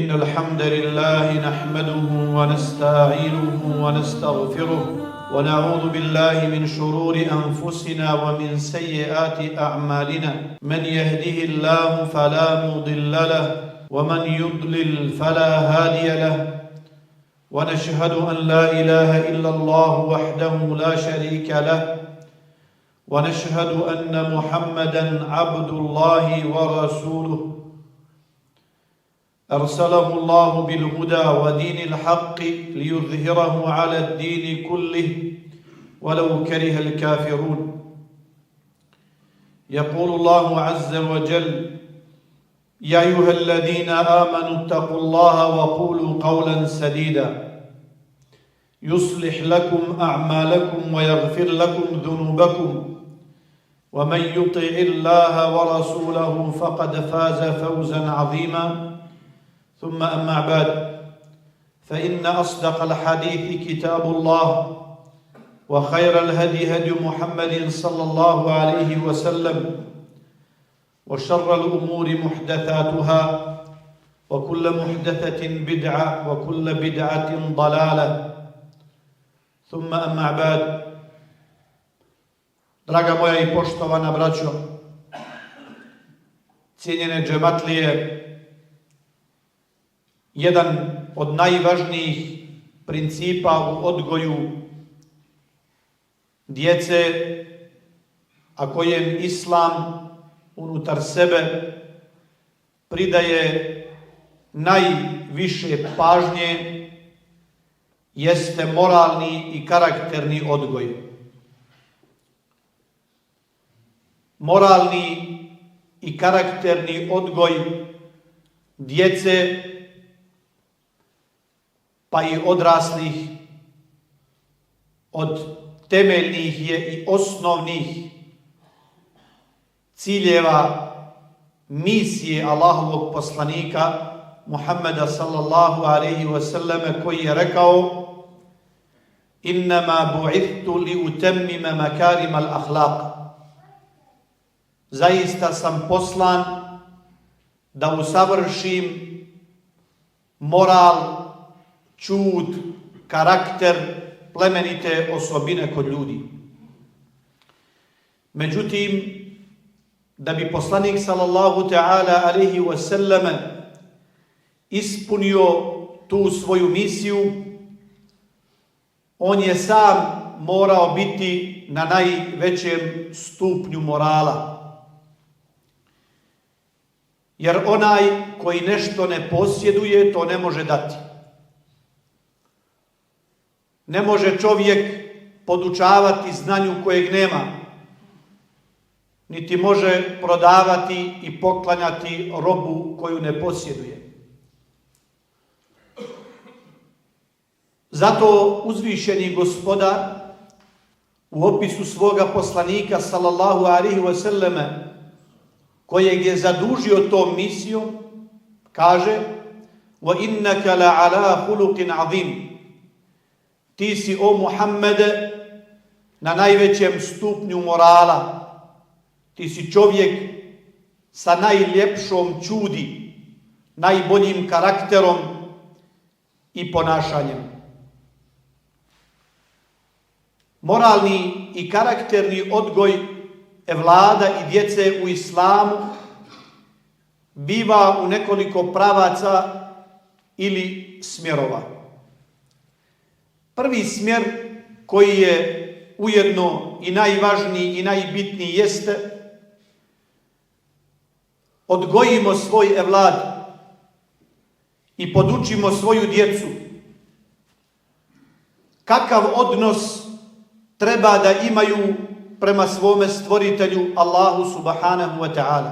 إن الحمد لله نحمده ونستعينه ونستغفره ونعوذ بالله من شرور أنفسنا ومن سيئات أعمالنا من يهده الله فلا مضل له ومن يضلل فلا هادي له ونشهد أن لا إله إلا الله وحده لا شريك له ونشهد أن محمدا عبد الله ورسوله أرسله الله بالهدى ودين الحق ليظهره على الدين كله ولو كره الكافرون. يقول الله عز وجل: يا أيها الذين آمنوا اتقوا الله وقولوا قولا سديدا يصلح لكم أعمالكم ويغفر لكم ذنوبكم ومن يطع الله ورسوله فقد فاز فوزا عظيما. ثم أما بعد، فإن أصدق الحديث كتاب الله وخير الهدي هدي محمد صلى الله عليه وسلم وشر الأمور محدثاتها وكل محدثة بدعة وكل بدعة ضلالة. ثم أما بعد. Draga moja i poštovana braćo, cijenjene džematlije, jedan od najvažnijih principa u odgoju djece, a kojem Islam unutar sebe pridaje najviše pažnje, jeste moralni i karakterni odgoj. Moralni i karakterni odgoj djece pa i odraslih od temeljnih je i osnovnih ciljeva misije Allahovog poslanika Muhammeda sallallahu alaihi wasallam, koji je rekao: innama bu'ithtu li utemmima makarima al-akhlaq. Zaista sam poslan da usavršim moral, čud, karakter, plemenite osobine kod ljudi. Međutim, da bi poslanik sallallahu ta'ala alaihi wasallam ispunio tu svoju misiju, on je sam morao biti na najvećem stupnju morala. Jer onaj koji nešto ne posjeduje, to ne može dati. Ne može čovjek podučavati znanju kojeg nema, niti može prodavati i poklanjati robu koju ne posjeduje. Zato uzvišeni Gospodar u opisu svoga poslanika sallallahu alaihi wasallam, kojeg je zadužio tom misijom, kaže: وَإِنَّكَ لَعَلَىٰ خُلُقٍ عَظِيمٍ. Ti si, o Muhammede, na najvećem stupnju morala. Ti si čovjek sa najljepšom čudi, najboljim karakterom i ponašanjem. Moralni i karakterni odgoj evlada i djece u islamu biva u nekoliko pravaca ili smjerova. Prvi smjer, koji je ujedno i najvažniji i najbitniji, jeste: odgojimo svoj evlad i podučimo svoju djecu kakav odnos treba da imaju prema svome stvoritelju Allahu subhanahu wa ta'ala.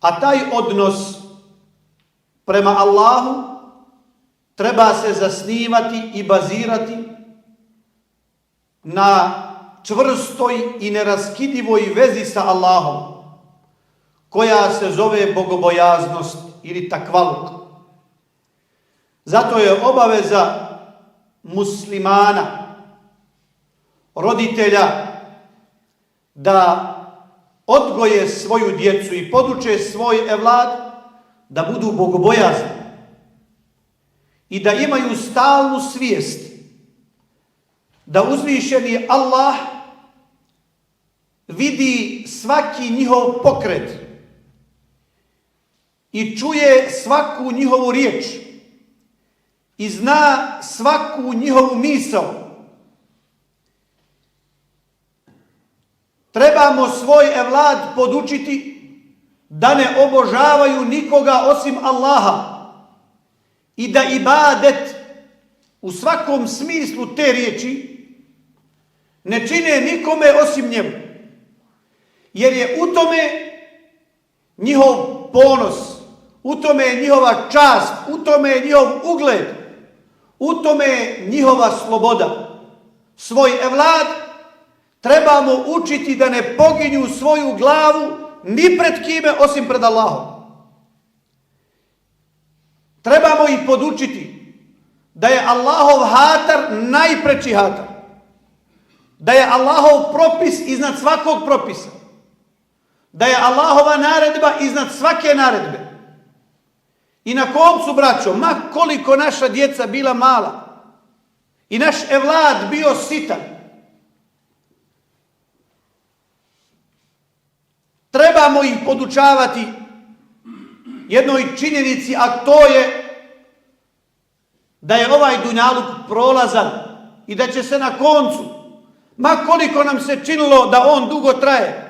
A taj odnos prema Allahu treba se zasnivati i bazirati na čvrstoj i neraskidivoj vezi sa Allahom, koja se zove bogobojaznost ili takvaluk. Zato je obaveza muslimana, roditelja, da odgoje svoju djecu i poduče svoj evlad da budu bogobojazni i da imaju stalnu svijest da uzvišeni Allah vidi svaki njihov pokret i čuje svaku njihovu riječ i zna svaku njihovu misao. Trebamo svoj evlad podučiti da ne obožavaju nikoga osim Allaha i da ibadet u svakom smislu te riječi ne čine nikome osim njemu. Jer je u tome njihov ponos, u tome je njihova čast, u tome je njihov ugled, u tome je njihova sloboda. Svoj evlad trebamo učiti da ne poginju svoju glavu ni pred kime osim pred Allahom. Trebamo ih podučiti da je Allahov hatar najpreči hatar. Da je Allahov propis iznad svakog propisa. Da je Allahova naredba iznad svake naredbe. I na koncu, braćo, ma koliko naša djeca bila mala i naš evlad bio sitan, trebamo ih podučavati jednoj činjenici, a to je da je ovaj dunjaluk prolazan i da će se na koncu, ma koliko nam se činilo da on dugo traje,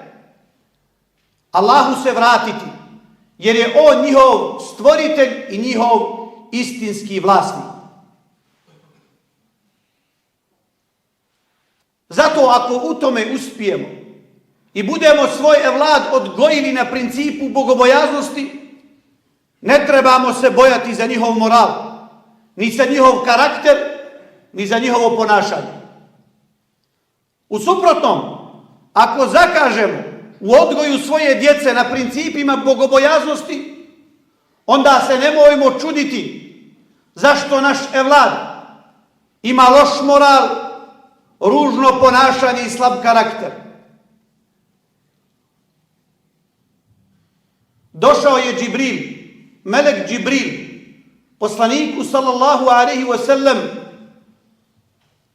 Allahu se vratiti, jer je on njihov stvoritelj i njihov istinski vlasnik. Zato ako u tome uspijemo i budemo svoj evlad odgojili na principu bogobojaznosti, ne trebamo se bojati za njihov moral, ni za njihov karakter, ni za njihovo ponašanje. U suprotnom, ako zakažemo u odgoju svoje djece na principima bogobojaznosti, onda se nemojmo čuditi zašto naš evlad ima loš moral, ružno ponašanje i slab karakter. Došao je Džibril, melek Džibril, poslaniku sallallahu alaihi wa sallam,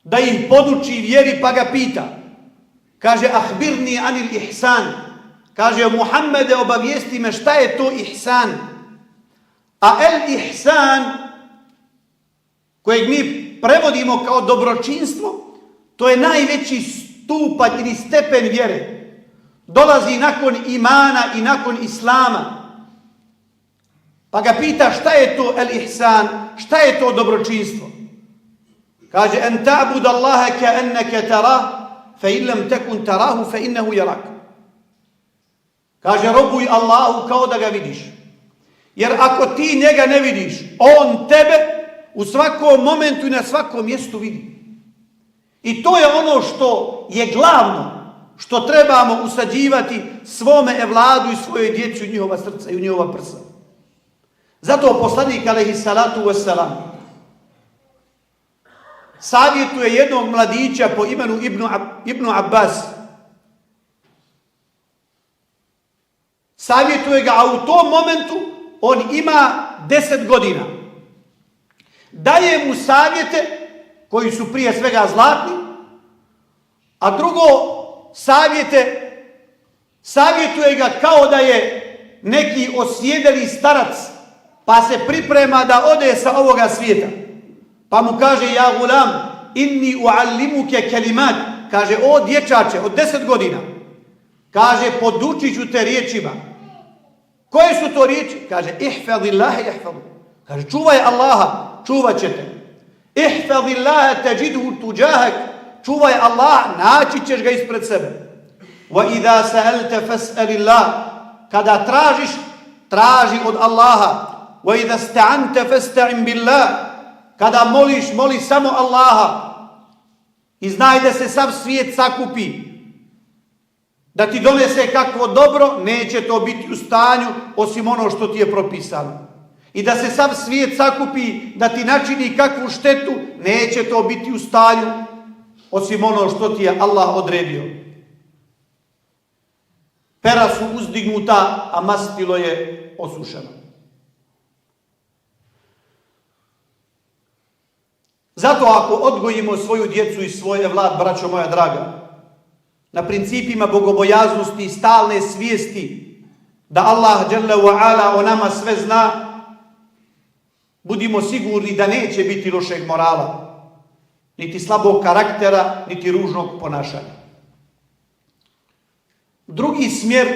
da ih poduči vjeri, pa ga pita. Kaže, ahbirni anil ihsan. Kaže, Muhammede, obavijesti me šta je to ihsan. A el ihsan, kojeg mi prevodimo kao dobročinstvo, to je najveći stupanj ili stepen vjere. Dolazi nakon imana i nakon islama. Pa ga pita šta je to el ihsan, šta je to dobročinstvo. Kaže, en ta'bud Allaha ka enneke tarah, fa in lam takun tarahu fa innahu yarak. Kaže, robuj Allahu kao da ga vidiš. Jer ako ti njega ne vidiš, on tebe u svakom momentu i na svakom mjestu vidi. I to je ono što je glavno, što trebamo usađivati svome evladu i svoje djeci u njihova srca i u njihova prsa. Zato poslanik alejhi salatu vesselam savjetuje jednog mladića po imenu Ibnu Abbas. Savjetuje ga, a u tom momentu on ima 10 godina. Daje mu savjete koji su prije svega zlatni, a drugo savjetuje ga kao da je neki osjedeli starac, pa se priprema da ode sa ovoga svijeta. Pa mu kaže, ja gulam, inni uallimuke kelimat. Kaže, o dječače, od 10 godina. Kaže, podučit ću te riječima. Koje su to riječi? Kaže, ihfadillaha ihfadu. Kaže, čuvaj Allaha, čuvat ćete. Ihfadillaha tajidhu tuđahak. Čuvaj Allah, naći ćeš ga ispred sebe. Wa idha sa'alta fas'alillah. Kada tražiš, traži od Allaha. Wa idha sta'anta fasta'in billah. Kada moliš, moli samo Allaha. I znaj da se sav svijet sakupi, da ti donese kakvo dobro, neće to biti u stanju osim ono što ti je propisano. I da se sav svijet sakupi, da ti načini kakvu štetu, neće to biti u stanju osim ono što ti je Allah odredio. Pera su uzdignuta, a mastilo je osušeno. Zato ako odgojimo svoju djecu i svoj evlad, braćo moja draga, na principima bogobojaznosti i stalne svijesti da Allah dželle ve ala o nama sve zna, budimo sigurni da neće biti lošeg morala, niti slabog karaktera, niti ružnog ponašanja. Drugi smjer,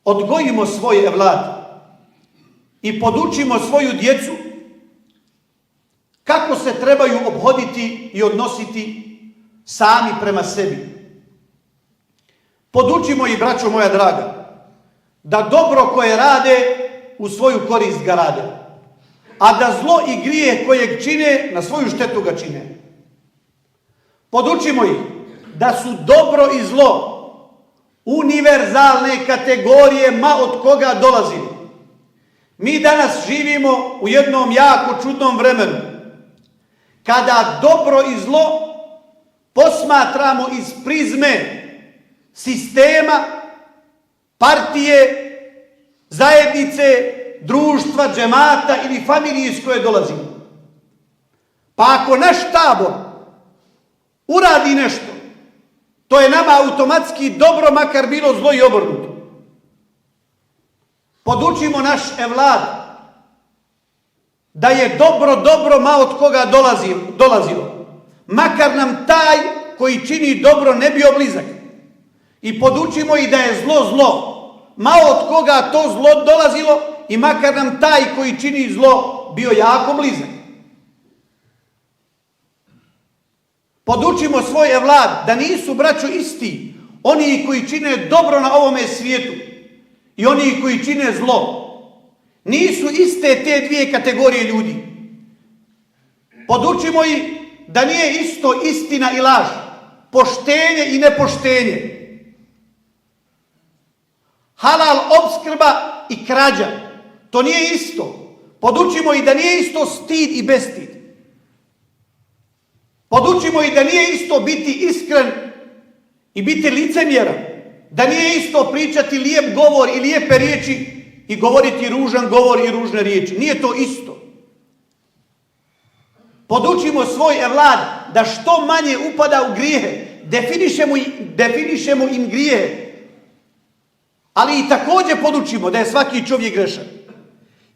odgojimo svoj evlad i podučimo svoju djecu kako se trebaju ophoditi i odnositi sami prema sebi. Podučimo ih, braćo moja draga, da dobro koje rade u svoju korist ga rade, a da zlo i grijeh kojeg čine na svoju štetu ga čine. Podučimo ih da su dobro i zlo univerzalne kategorije ma od koga dolazili. Mi danas živimo u jednom jako čudnom vremenu kada dobro i zlo posmatramo iz prizme sistema, partije, zajednice, društva, džemata ili familije iz koje dolazimo. Pa ako naš tabor uradi nešto, to je nama automatski dobro, makar bilo zlo i obrnuto. Podučimo naš evlad da je dobro ma od koga dolazilo. Makar nam taj koji čini dobro ne bio blizak. I podučimo i da je zlo, ma od koga to zlo dolazilo i makar nam taj koji čini zlo bio jako blizak. Podučimo svoj evlad da nisu, braćo, isti oni koji čine dobro na ovome svijetu i oni koji čine zlo. Nisu iste te dvije kategorije ljudi. Podučimo ih da nije isto istina i laž, poštenje i nepoštenje, halal opskrba i krađa. To nije isto. Podučimo ih da nije isto stid i bestid. Podučimo ih da nije isto biti iskren i biti licemjeran. Da nije isto pričati lijep govor i lijepe riječi i govoriti ružan govor i ružne riječi. Nije to isto. Podučimo svoj evlad da što manje upada u grijehe. Definišemo im grijehe. Ali i također podučimo da je svaki čovjek grešan.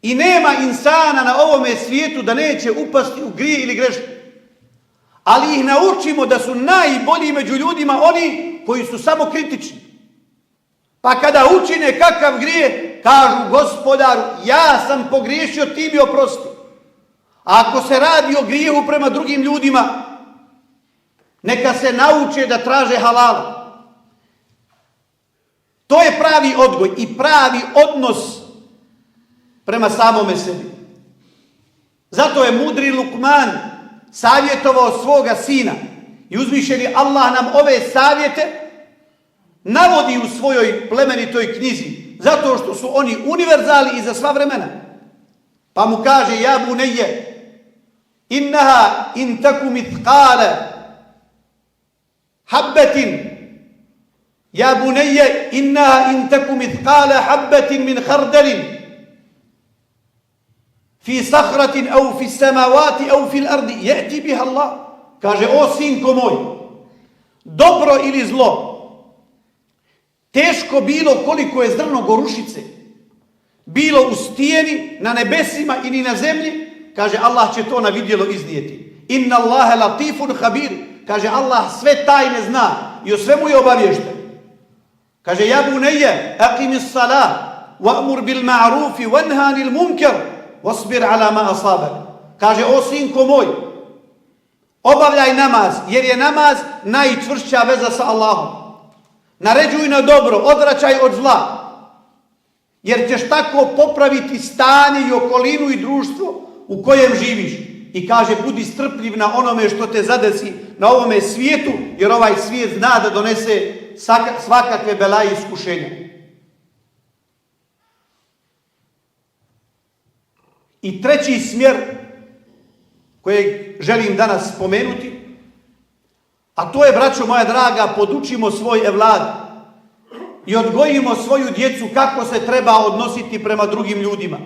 I nema insana na ovome svijetu da neće upasti u grije ili grešku. Ali ih naučimo da su najbolji među ljudima oni koji su samo kritični. Pa kada učine kakav grije, kažu: Gospodaru, ja sam pogriješio, ti mi oprosti. A ako se radi o grijehu prema drugim ljudima, neka se nauče da traže halal. To je pravi odgoj i pravi odnos prema samome sebi. Zato je mudri Lukman savjetovao svoga sina i uzvišeni Allah nam ove savjete navodi u svojoj plemenitoj knjizi, zato što su oni univerzali i za sva vremena. Pa mu kaže: ja bunayya innaha in taku mithqala habatin ya bunayya innaha in taku mithqala habatin min khardalin fi sakhratin aw fi samawati aw fi al-ardi ya'ti biha Allah. Kaže: o sinko moj, dobro ili zlo, teško bilo koliko je zrno gorušice, bilo u stijeni, na nebesima ili na zemlji, kaže: Allah će to na vidjelo iznijeti. Inna Allahe latifun habir. Kaže: Allah sve tajne zna i o svemu je obavješten. Kaže: ja bunayya aqimis salah wa'mur bil ma'rufi wanha 'anil munkar wasbir 'ala ma asabak. Kaže: o sinko moj, obavljaj namaz, jer je namaz najčvršća veza sa Allahom. Naređuj na dobro, odvraćaj od zla, jer ćeš tako popraviti stanje i okolinu i društvo u kojem živiš. I kaže: budi strpljiv na onome što te zadesi na ovome svijetu, jer ovaj svijet zna da donese svakakve belaje i iskušenja. I treći smjer kojeg želim danas spomenuti, a to je, braćo moja draga, podučimo svoj evlad i odgojimo svoju djecu kako se treba odnositi prema drugim ljudima.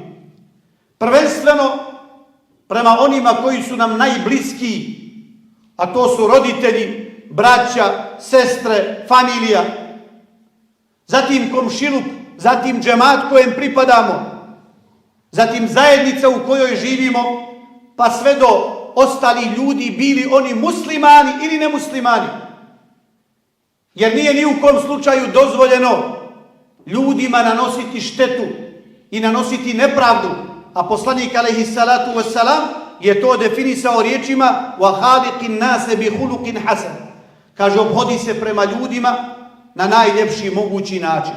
Prvenstveno prema onima koji su nam najbliskiji, a to su roditelji, braća, sestre, familija, zatim komšiluk, zatim džemat kojem pripadamo, zatim zajednica u kojoj živimo, pa sve do ostali ljudi, bili oni muslimani ili nemuslimani. Jer nije ni u kom slučaju dozvoljeno ljudima nanositi štetu i nanositi nepravdu, a poslanik alejhi salatu vesselam je to definisao riječima wa khaliqin nas bi khuluqin hasan. Kaže, ophodi se prema ljudima na najljepši mogući način.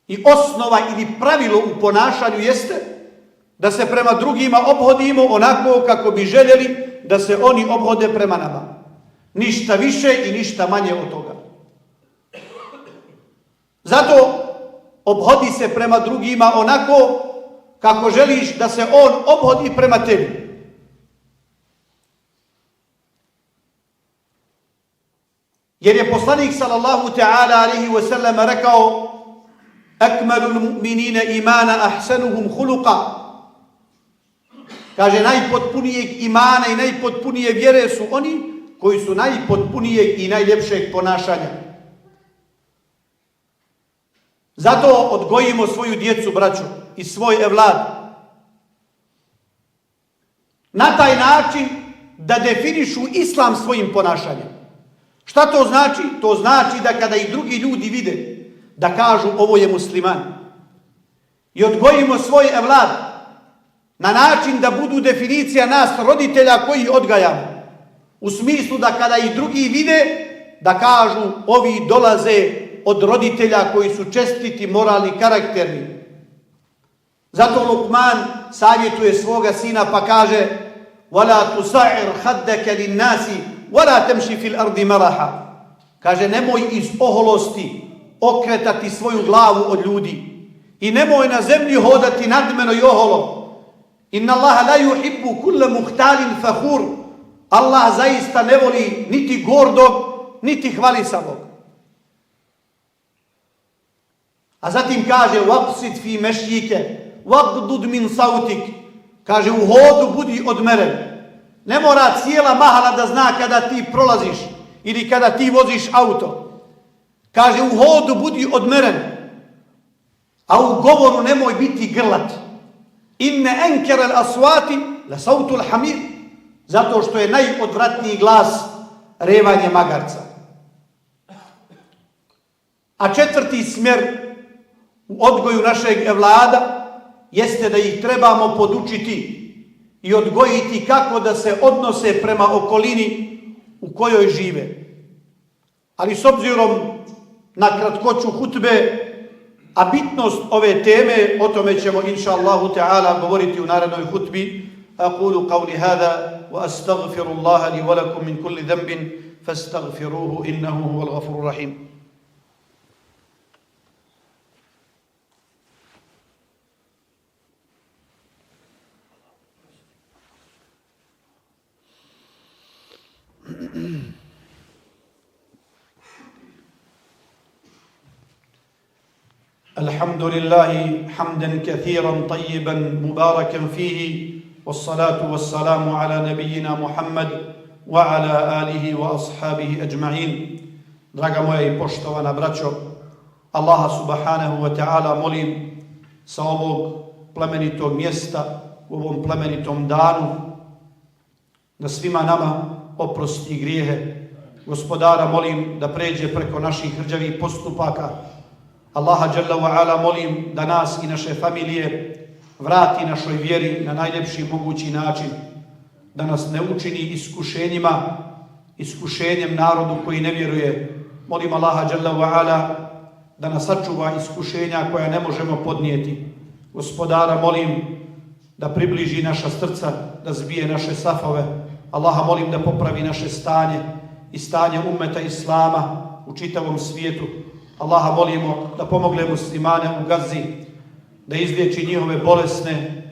I osnova ili pravilo u ponašanju jeste da se prema drugima ophodimo onako kako bi željeli da se oni ophode prema nama. Ništa više i ništa manje od toga. Zato ophodi se prema drugima onako kako želiš da se on ophodi prema tebi. Jer je poslanik sallallahu ta'ala alaihi wa sallam rekao: akmalul mu'minina imana ahsanuhum khuluqa. Kaže, najpotpunijeg imana i najpotpunije vjere su oni koji su najpotpunijeg i najljepšeg ponašanja. Zato odgojimo svoju djecu, braćo, i svoj evlad na taj način da definišu islam svojim ponašanjem. Šta to znači? To znači da kada i drugi ljudi vide, da kažu ovo je musliman. I odgojimo svoj evlad na način da budu definicija nas, roditelja koji odgajamo. U smislu da kada i drugi vide, da kažu ovi dolaze od roditelja koji su čestiti, moralni, karakterni. Zato Lukman savjetuje svoga sina pa kaže: وَلَا تُسَعِرْ خَدَّكَ لِلنَّاسِ وَلَا تَمْشِ فِي الْأَرْضِ مَرَحًا. Kaže, nemoj iz oholosti okretati svoju glavu od ljudi i nemoj na zemlji hodati nadmeno i oholo. Inna Allaha la yuhibbu kulla muhtalin fakhur. Allah zaista ne voli niti gordog, niti hvalisavog. A zatim kaže: waqsid fi mashjika waqdud min sautik. Kaže, u hodu budi odmeren. Ne mora cijela mahala da zna kada ti prolaziš ili kada ti voziš auto. Kaže, u hodu budi odmeren, a u govoru nemoj biti grlat. Inne enkere aswati la sautul hamir. Zato što je najodvratniji glas revanje magarca. A četvrti smjer u odgoju našeg evlada jeste da ih trebamo podučiti i odgojiti kako da se odnose prema okolini u kojoj žive. Ali s obzirom na kratkoću hutbe, a bitnost ove teme, o tome ćemo inša Allahu ta'ala govoriti u narednoj hutbi. Aqulu qavli hada wa astaghfiru Allaha li wa lakum min kulli dhanbin fastaghfiruhu innahu huwal ghafurur rahim. الحمد لله حمدا كثيرا طيبا مباركا فيه والصلاة والسلام على نبينا محمد وعلى آله وأصحابه أجمعين. Draga moja i poštovana braćo, Allaha subhanahu wa ta'ala molim sa ovog plemenitog mjesta, u ovom plemenitom danu, da svima nama oprosti grijehe. Gospodara molim da pređe preko naših hrđavih postupaka. Allaha dželle ve ala molim da nas i naše familije vrati našoj vjeri na najljepši mogući način, da nas ne učini iskušenjem narodu koji ne vjeruje. Molim Allaha dželle ve ala da nas sačuva iskušenja koja ne možemo podnijeti. Gospodara molim da približi naša srca, da zbije naše safove. Allaha molim da popravi naše stanje i stanje ummeta islama u čitavom svijetu. Allaha molimo da pomogne muslimane u Gazi, da izliječi njihove bolesne,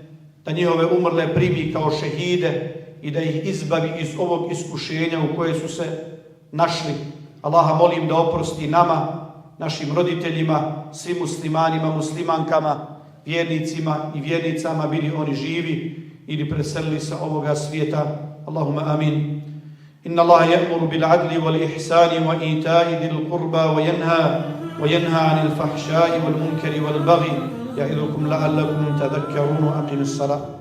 da njihove umrle primi kao šehide i da ih izbavi iz ovog iskušenja u koje su se našli. Allaha molim da oprosti nama, našim roditeljima, svim muslimanima, muslimankama vjernicima i vjernicama, bili oni živi ili preselili sa ovoga svijeta. Allahumma amin. Inna Allaha ya'muru bil adli wal ihsani wa ita'i dhil qurba wa yanha 'anil fahsha'i wal munkari wal baghi ya'idukum la'allakum tadhakkarun. Aqimus salat.